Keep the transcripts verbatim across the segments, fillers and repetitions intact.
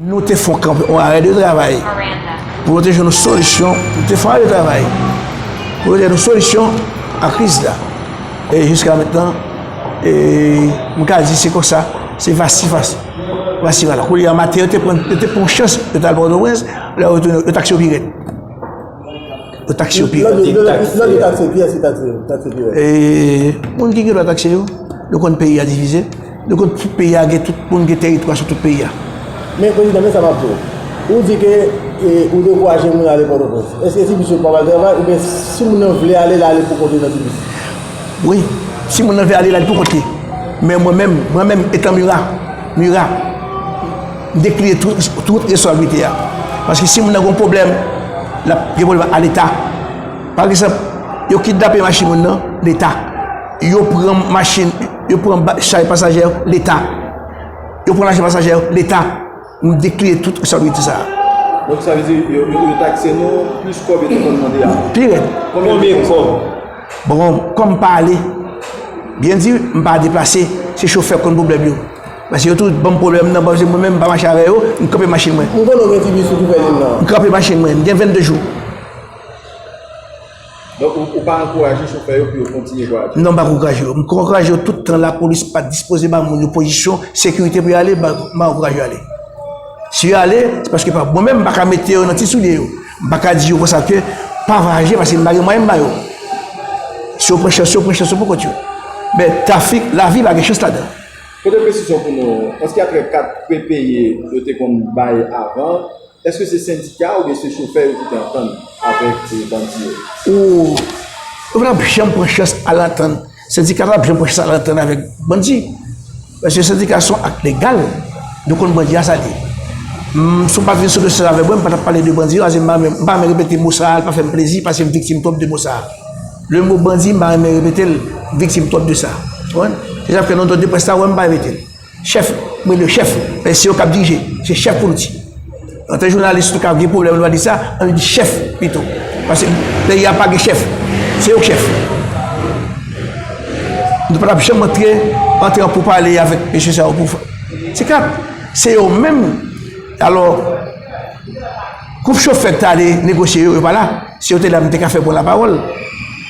Nou te fè yon kanpe, yon arè de travay pou nou te jwenn yon solisyon, nou te fè yon arè de travay pou nou te jwenn yon solisyon a kriz la. E jiska mentnan, e, m ka di se konsa, se vasi vasi, vasi vala. Kounye a maten, yo te pran, yo te pran yon chans, yo t al Pòtoprens, lè yo retounen, yo takse yo pi rèd. Yo takse yo pi rèd. Lè yo takse, kiyès ki takse yo? Takse pi rèd. E, moun ki gen dwa takse yo, nou konn peyi a divize, nou konn tout peyi a gen, tout moun gen tèritwa sou tout peyi a. Men prezidan, men sa m ap di w. Ou di ke, e, ou dekouraje moun ale Pòtoprens. Èske T B C yo p ap al travay, oubyen si moun nan vle ale, l ale pou kont li nan T B C? Wi, si moun nan vle ale, l ale pou kont li. Men mwen menm, mwen menm, etan Mira, Mira, m dekline tout, tout responsablite a. Paske si moun nan gen yon pwoblèm, l ap gen pwoblèm a Leta. Pa egzanp, yo kidnape machin moun nan, Leta. Yo pran machin, yo pran ba- chay pasajè, Leta. Yo pran lajan pasajè, Leta. M dekline tout responsablite sa a. Donk, sa vle di, yo, yo, yo takse nou plis kòb yo te konn mande a. Pi rèd. Konbyen kòb? Bon, kòm m pa ale, byen di, m pa deplase, se chofè k konn pwoblèm yo. Paske yo toujou ban m pwoblèm nan, paske mwen menm, m pa mache avè yo, m kanpe machin mwen. M konnen w gen T B C ou ki fè li nan. M kanpe machin mwen, m gen vennde jou. Donk, ou, ou pa ankouraje chofè yo pou yo kontinye vwayaje? Non, m pa ankouraje yo. M ankouraje yo tout tan lapolis pa dispoze ba moun yo pozisyon sekirite pou yo ale, m pa, m pa ankouraje yo ale. Si yo ale, se paske pa, mwen menm, m pa ka mete yo nan ti soulye yo. M pa ka di yo konsa ke pa vwayaje, paske m pa gen mwayen m ba yo. Si yo pran chans yo, pran chans yo pou kont yo. Men trafik, lavi pa gen chans ladan. Pote presizyon pou nou, èske a trè kat prepeye yo te konn bay avan, èske se sendika oubyen se chofè yo ki te antann avèk, e, bandi yo? Ou, yo pa t ap janm pran chans al antann. Sendika pa t ap janm pran chans al antann avèk bandi. Paske sendika se yon ak legal. Nou konn bandi a sa l ye. M, si w pa t vin sou dosye sa avèk mwen, m pa t ap pale de bandi yo, paske m pa renmen, m pa renmen repete mo sa a, l pa fè m plezi, paske m viktim twòp de mo sa a. Le mo bandi, m pa renmen repete l, m viktim twòp de sa. Ou konprann? Se sa k fè nan nòt de près la, w wè m pa repete l. Chèf, mwen le chèf, men se yo k ap dirije, se chèf pou nou di. Antan jounalis nou ka gen pwoblèm, nou pa di sa, ann di chèf pito. Paske peyi a pa gen chèf, se yo k chèf. Nou pa t ap janm antre, antre an poupale avèk mesye sa yo pou fè. Se kat, se yo menm. Alò, gwoup chofè k t ale negosye yo, yo pa la. Si yo te la, m te ka fè pran lapawòl.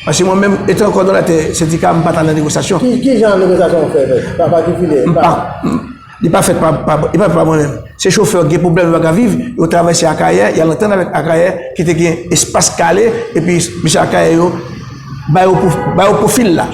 Paske mwen menm, etan kòdonatè sendika, m pa t al nan negosyasyon. Ki, ki jan negosyasyon w fè, fèt? Pa, pa ki filè? M pa, m, li pa fèt pa, pa, li pa fèt pa mwen menm. Se chofè yo gen pwoblèm, yo pa ka viv, yo travèse Akayè, y al antann avèk Akayè, ki te gen espas k ale, epi mesye Akayè yo, ba yo pwof-, ba yo pwofil la.